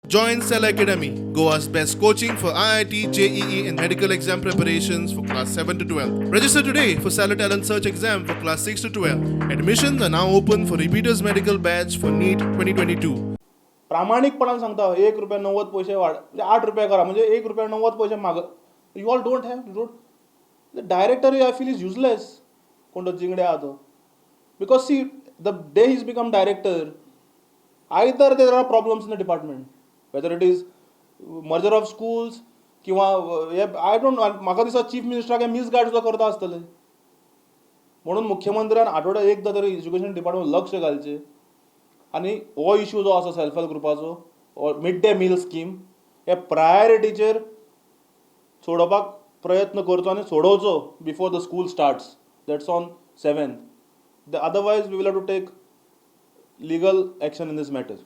Join Cell Academy, Goa's best coaching for IIT, JEE, and medical exam preparations for class 7 to 12. Register today for Stellar Talent Search exam for class 6 to 12. Admissions are now open for repeaters medical batch for NEET 2022. प्रामाणीकपणान सांगता, 1 रुपया 90 पयशे वाड, म्हणजे 8 रुपया करा, म्हणजे 1 रुपया 90 पयशे माग. You all don't have don't. The director, I feel, is useless. कोण तो जिंगडे आहा तो, because see, the day he's become director, either there are problems in the department, whether it is merger of schools किंवा हे, I don't. म्हाका दिसता chief मिनिस्टराक हे misguide सुद्दां करता आसतले. म्हणून मुख्यमंत्र्यान आठवड्याक एकदां तरी एज्युकेशन डिपार्टमेंट लक्ष घालचें आनी हो इशू जो आसा सेल्फ हेल्प ग्रुपाचो, मिड डे मील स्कीम, हे प्रायोरिटीचेर सोडोवपाक प्रयत्न करचो आनी सोडोवचो before the school starts, that's on 7th. The otherwise we will have to take legal action in this matter.